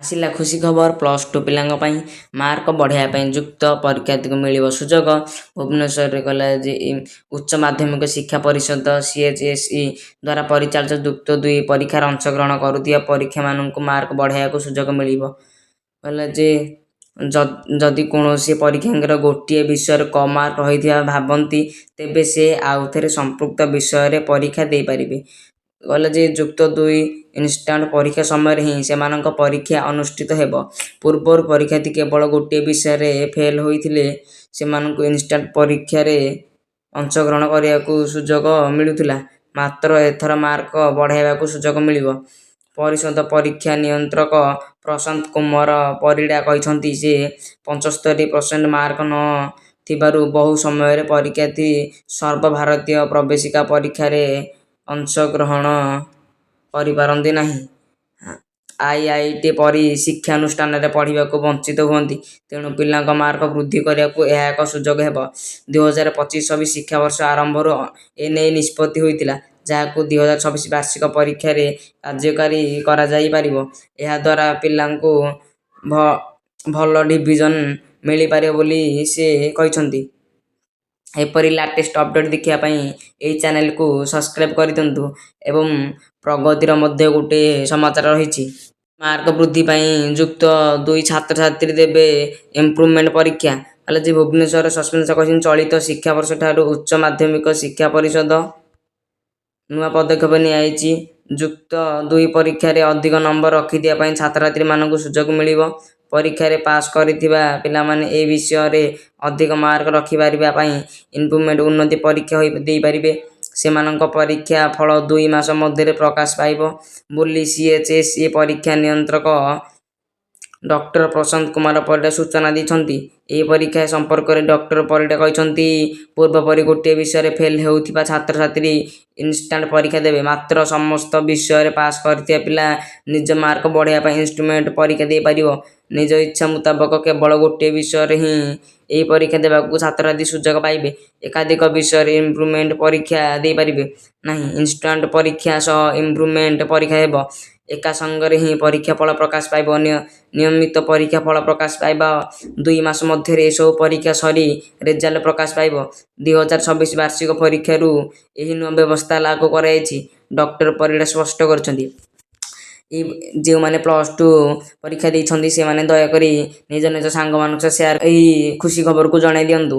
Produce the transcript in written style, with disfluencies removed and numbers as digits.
ଆସିଲା ଖୁସି ଖବର +2 ପିଲାଙ୍କ ପାଇଁ। ମାର୍କ ବଢ଼ାଇବା ପାଇଁ ଯୁକ୍ତ ପରୀକ୍ଷାର୍ଥୀଙ୍କୁ ମିଳିବ ସୁଯୋଗ। ଭୁବନେଶ୍ୱରରେ କହିଲା ଯେ ଉଚ୍ଚ ମାଧ୍ୟମିକ ଶିକ୍ଷା ପରିଷଦ, ସିଏଚ୍ଏସ୍ଇ ଦ୍ୱାରା ପରିଚାଳିତ ଯୁକ୍ତ ଦୁଇ ପରୀକ୍ଷାରେ ଅଂଶଗ୍ରହଣ କରୁଥିବା ପରୀକ୍ଷାର୍ଥୀମାନଙ୍କୁ ମାର୍କ ବଢ଼ାଇବାକୁ ସୁଯୋଗ ମିଳିବ। କହିଲା ଯେ ଯଦି କୌଣସି ପରୀକ୍ଷାର୍ଥୀଙ୍କର ଗୋଟିଏ ବିଷୟରେ କମ୍ ମାର୍କ ରହିଥିବା ଭାବନ୍ତି, ତେବେ ସେ ଆଉଥରେ ସମ୍ପୃକ୍ତ ବିଷୟରେ ପରୀକ୍ଷା ଦେଇପାରିବେ। କହିଲା ଯେ ଯୁକ୍ତ ଦୁଇ ଏଣ୍ଟ୍ରାନ୍ସ ପରୀକ୍ଷା ସମୟରେ ହିଁ ସେମାନଙ୍କ ପରୀକ୍ଷା ଅନୁଷ୍ଠିତ ହେବ। ପୂର୍ବରୁ ପରୀକ୍ଷାର୍ଥୀ କେବଳ ଗୋଟିଏ ବିଷୟରେ ଫେଲ୍ ହୋଇଥିଲେ ସେମାନଙ୍କୁ ଏଣ୍ଟ୍ରାନ୍ସ ପରୀକ୍ଷାରେ ଅଂଶଗ୍ରହଣ କରିବାକୁ ସୁଯୋଗ ମିଳୁଥିଲା। ମାତ୍ର ଏଥର ମାର୍କ ବଢ଼ାଇବାକୁ ସୁଯୋଗ ମିଳିବ। ପରିଷଦ ପରୀକ୍ଷା ନିୟନ୍ତ୍ରକ ପ୍ରଶାନ୍ତ କୁମାର ପରିଡ଼ା କହିଛନ୍ତି ଯେ 75% ମାର୍କ ନ ଥିବାରୁ ବହୁ ସମୟରେ ପରୀକ୍ଷାର୍ଥୀ ସର୍ବଭାରତୀୟ ପ୍ରବେଶିକା ପରୀକ୍ଷାରେ ଅଂଶଗ୍ରହଣ କରିପାରନ୍ତି ନାହିଁ। ଆଇଆଇଟି ପରି ଶିକ୍ଷାନୁଷ୍ଠାନରେ ପଢ଼ିବାକୁ ବଞ୍ଚିତ ହୁଅନ୍ତି। ତେଣୁ ପିଲାଙ୍କ ମାର୍କ ବୃଦ୍ଧି କରିବାକୁ ଏହା ଏକ ସୁଯୋଗ ହେବ। 2025-26 ଶିକ୍ଷାବର୍ଷ ଆରମ୍ଭରୁ ଏନେଇ ନିଷ୍ପତ୍ତି ହୋଇଥିଲା, ଯାହାକୁ 2026 ବାର୍ଷିକ ପରୀକ୍ଷାରେ କାର୍ଯ୍ୟକାରୀ କରାଯାଇପାରିବ। ଏହାଦ୍ୱାରା ପିଲାଙ୍କୁ ଭଲ ଡିଭିଜନ ମିଳିପାରିବ ବୋଲି ସେ କହିଛନ୍ତି। ଏପରି ଲାଟେଷ୍ଟ ଅପଡେଟ୍ ଦେଖିବା ପାଇଁ ଏହି ଚ୍ୟାନେଲକୁ ସବସ୍କ୍ରାଇବ୍ କରିଦିଅନ୍ତୁ ଏବଂ ପ୍ରଗତିର ମଧ୍ୟ ଗୋଟେ ସମାଚାର ରହିଛି। ମାର୍କ ବୃଦ୍ଧି ପାଇଁ ଯୁକ୍ତ ଦୁଇ ଛାତ୍ରଛାତ୍ରୀ ଦେବେ ଇମ୍ପ୍ରୁଭମେଣ୍ଟ ପରୀକ୍ଷା। ହେଲେ ଯେ ଭୁବନେଶ୍ୱର ସସ୍ମିତା ଦାସ କହିଛନ୍ତି, ଚଳିତ ଶିକ୍ଷାବର୍ଷଠାରୁ ଉଚ୍ଚ ମାଧ୍ୟମିକ ଶିକ୍ଷା ପରିଷଦ ନୂଆ ପଦକ୍ଷେପ ନିଆଯାଇଛି। ଯୁକ୍ତ ଦୁଇ ପରୀକ୍ଷାରେ ଅଧିକ ନମ୍ବର ରଖିବା ପାଇଁ ଛାତ୍ରଛାତ୍ରୀମାନଙ୍କୁ ସୁଯୋଗ ମିଳିବ। ପରୀକ୍ଷାରେ ପାସ୍ କରିଥିବା ପିଲାମାନେ ଏହି ବିଷୟରେ ଅଧିକ ମାର୍କ ରଖିପାରିବା ପାଇଁ ଇମ୍ପ୍ରୁଭମେଣ୍ଟ ଉନ୍ନତି ପରୀକ୍ଷା ଦେଇପାରିବେ। ସେମାନଙ୍କ ପରୀକ୍ଷା ଫଳ 2 ମାସ ମଧ୍ୟରେ ପ୍ରକାଶ ପାଇବ ବୋଲି ସିଏଚ୍ଏସ୍ଇ ପରୀକ୍ଷା ନିୟନ୍ତ୍ରକ ଡକ୍ଟର ପ୍ରଶାନ୍ତ କୁମାର ପରିଡ଼ା ସୂଚନା ଦେଇଛନ୍ତି। ଏହି ପରୀକ୍ଷା ସମ୍ପର୍କରେ ଡକ୍ଟର ପରିଡ଼ା କହିଛନ୍ତି, ପୂର୍ବପରି ଗୋଟିଏ ବିଷୟରେ ଫେଲ୍ ହେଉଥିବା ଛାତ୍ରଛାତ୍ରୀ ଏଣ୍ଟ୍ରାନ୍ସ ପରୀକ୍ଷା ଦେବେ। ମାତ୍ର ସମସ୍ତ ବିଷୟରେ ପାସ୍ କରିଥିବା ପିଲା ନିଜ ମାର୍କ ବଢ଼ାଇବା ପାଇଁ ଇମ୍ପ୍ରୁଭମେଣ୍ଟ ପରୀକ୍ଷା ଦେଇପାରିବ। ନିଜ ଇଚ୍ଛା ମୁତାବକ କେବଳ ଗୋଟିଏ ବିଷୟରେ ହିଁ ଏହି ପରୀକ୍ଷା ଦେବାକୁ ଛାତ୍ରଛାତ୍ରୀ ସୁଯୋଗ ପାଇବେ। ଏକାଧିକ ବିଷୟରେ ଇମ୍ପ୍ରୁଭମେଣ୍ଟ ପରୀକ୍ଷା ଦେଇପାରିବେ ନାହିଁ। ଏଣ୍ଟ୍ରାନ୍ସ ପରୀକ୍ଷା ସହ ଇମ୍ପ୍ରୁଭମେଣ୍ଟ ପରୀକ୍ଷା ହେବ। ଏକାସଙ୍ଗରେ ହିଁ ପରୀକ୍ଷା ଫଳ ପ୍ରକାଶ ପାଇବ। ନିୟମିତ ପରୀକ୍ଷା ଫଳ ପ୍ରକାଶ ପାଇବା 2 ମାସ ମଧ୍ୟରେ ଏସବୁ ପରୀକ୍ଷା ସରି ରେଜଲ୍ଟ ପ୍ରକାଶ ପାଇବ। 2026 ବାର୍ଷିକ ପରୀକ୍ଷାରୁ ଏହି ନୂଆ ବ୍ୟବସ୍ଥା ଲାଗୁ କରାଯାଇଛି, ଡକ୍ଟର ପରିଡ଼ା ସ୍ପଷ୍ଟ କରିଛନ୍ତି। ଏହି ଯେଉଁମାନେ +2 ପରୀକ୍ଷା ଦେଇଛନ୍ତି, ସେମାନେ ଦୟାକରି ନିଜ ନିଜ ସାଙ୍ଗମାନଙ୍କ ସହ ସେୟାର ଏହି ଖୁସି ଖବରକୁ ଜଣାଇ ଦିଅନ୍ତୁ।